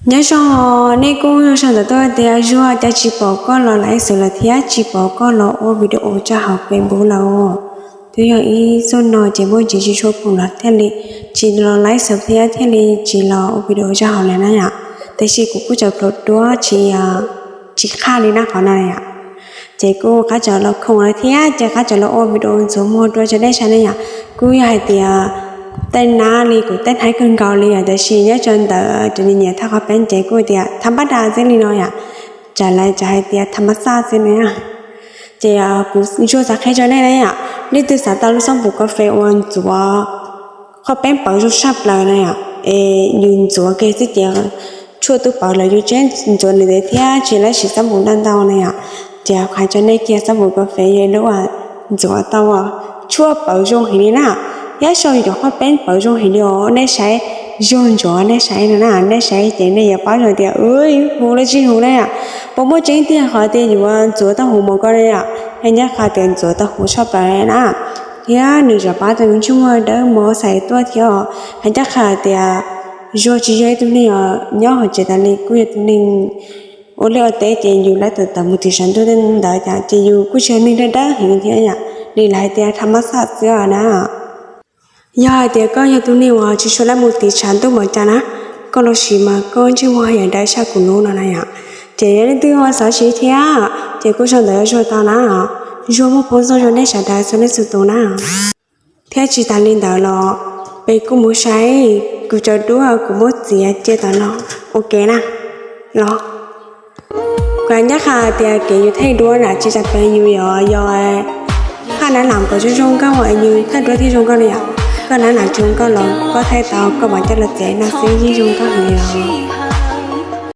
Nyob zoo, nej kuj zoo sawv ntawm tuaj tias Zuag, cas tsis pom koj los laiv xwm lawm thiab tsis pom koj los ua video tso hauv Facebook lawm. Twb yog ib xub no ces muaj ntsis tsis tshua khoom los thiaj li tsis los laiv xwm thiab thiaj li tsis los ua video tso hauv lawm na yom. Tiam sis kuv kuj tseem plhus duab tsis, tsis qhaj li na qhov no yom. Ces kuj qab tseem los khoom lawm thiab ces qab tseem los ua video ntxuav muag rau tso nej saib na yom. Kuj yog hais tias tej nab li kuv tej hnab kawg nkaus li yom, tiam sis nyob rau ntawm cov nyiam nyiam thaj qhov peeb ces kuj tias tham pab da xwb li no yom. Tsam lawv tsam hais tias tham mas xaj xwb na. Ces kuv Zuag xav qhia rau nej na yom, leej twg xav tau lub xab npum ko fes uas ntxuav qhov peeb pawv zoo tshaj plaws na yom, es yus ntxuav kiag xwb ces tshuaj twb pawv lawm, yus tseem ntxuav nws thiab tsis txhob siv xab npum ntau ntau na yom. Ces hais rau nej kiag, xab npum ko fes yog lub ntxuav tau tshuaj pawv zoo heev li na, thiab sau cov qhov peeb pawv zoo heev li os. Nej saib, Zuag ntxuav nej saib no na, nej saib ces nej yuav paub zoo tias hu los tsis hu na yom. Puas muaj tseeb tiag qhov tias yuav ntxuav tau huv mus ko na yom? Hais ncaj qha tias ntxuav tau huv tshaj plaws na, thiab nws yuav pab tau yus ntsej muag dawb mos xais tuaj thiab. Hais ncaj qha tias Zuag tsis yog ib tug neeg nyob hauv tsev tas li, kuj yog tus neeg ua liaj ua teb ces yus lawv tawm tawm mus tim tshav ntuj tej ntawd cas ces yus kuj tsis yog neeg dawb dawb heev thiab yom, li lawv hais tias tham mas xaj xwb na. Yog hais tias koj yog tus neeg uas tsis tshua lawv mus tim tshav ntuj npaum cas na, koj los sis mas koj ntsej muag yuav dawb tshaj kuv lub no na yom. Ces yog leej twg ho xav siv thiab ces kuj sau ntawv Zuag tau na. Zuag muaj phau ntawv zoo rau nej sawv daws txhua leej txhua tus na. Thiab tsis tas li ntawd los peb kuj mus saib kuv cov duab kuv muab txiav cia tam no ua ke na los. Kuv hais ncaj qha tias kev yus thaij duab na tsis tas pes yus yog, yog haj nav lam kom zoo zoo nkauj es yus thaij duab thiaj zoo nkauj li yom. Koj nav lam tsis zoo nkauj los koj thaij tau koj mam coj los txiav no xwb yeej zoo nkauj heev li los.